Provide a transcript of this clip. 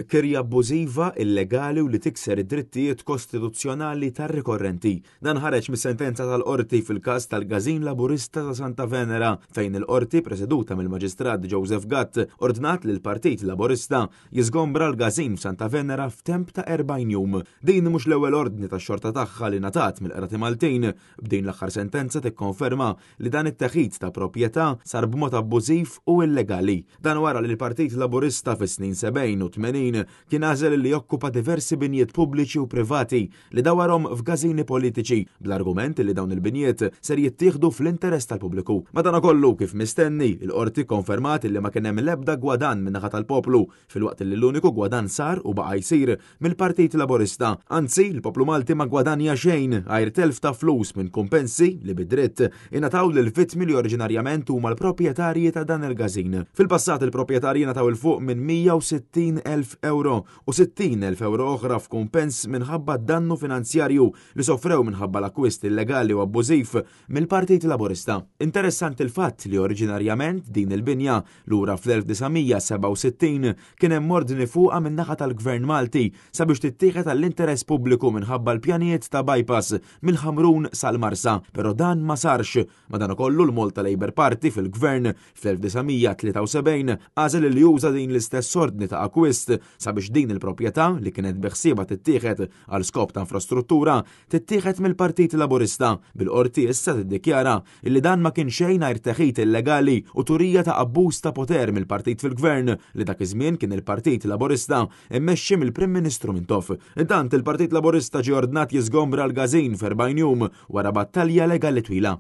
Kirja abbużiva, illegali u li tikser id-drittijiet kostituzzjonali tar-rikorrenti. Dan ħareġ mis-sentenza tal-Qorti fil-każ tal-Każin Laburista ta' Santa Venera fejn il-Qorti preseduta mill-Maġistrat Joseph Gatt ordnat lill-Partit Laburista jiżgombra l-każin f'Santa Venera f'temp ta' 40 jum. Din mhux l-ewwel ordni tax-xorta tagħha li ngħatat mill-Qrati Maltin, b'din l-aħħar sentenza tikkonferma li dan it-teħid ta' proprjetà sar b'mod abbużiv u illegali. Dan wara li l-Partit Laburista fis-snin 70 u 80 kien għażel li jokkupa diversi binjiet pubbliċi u privati li dawarhom f'gażini politiċi bl-argument li dawn il-binjiet ser jittieħdu fl-interess tal-pubbliku. Madankollu, kif mistenni, il-Qorti kkonfermat li ma kien hemm l-ebda gwadann min-naħa tal-poplu filwaqt li l-uniku gwadann sar u baqa' jsir mill-Partit Laburista. Anzi, l-poplu Malti ma gwadanja xejn għajr telf ta' flus minn kumpensi li bi dritt ingħataw lill-vittmi li oriġinarjament huma l-proprjetarji ta' dan il-każin. Fil-passat il-proprjetarji ngħataw 'il fuq minn 160,000 ewro u 60,000 ewro oħra f'kumpens minħabba d-dannu finanzjarju li sofrew minħabba l-akkwist illegali u abbużiv mill-Partit Laburista. Interessanti l-fatt li oriġinarjament din il-binja, lura fl-1967, kien hemm ordni fuqha min-naħa tal-Gvern Malti sabiex tittieħed għall-interess pubbliku minħabba l-pjanijiet ta' bypass mill-Ħamrun sal-Marsa, però dan ma sarx. Madankollu l-Malta Labour Party fil-Gvern fl-1973 għażel li juża din l-istess ordni ta' akkwist sabiex din il-proprjetà li kienet biħsiebha tittieħed għal skop ta' infrastruttura tittieħed mill-Partit Laburista, bil-Qorti issa tiddikjara illi dan ma kien xejn għajr teħid illegali u turija ta' abbuż ta' poter mill-partit fil-Gvern li dak iż-żmien kien il-Partit Laburista mmexxi mill-Prim Ministru Mintoff. Intant, il-Partit Laburista ġie ordnat jiżgombra l-każin f'40 jum wara battalja legali twila.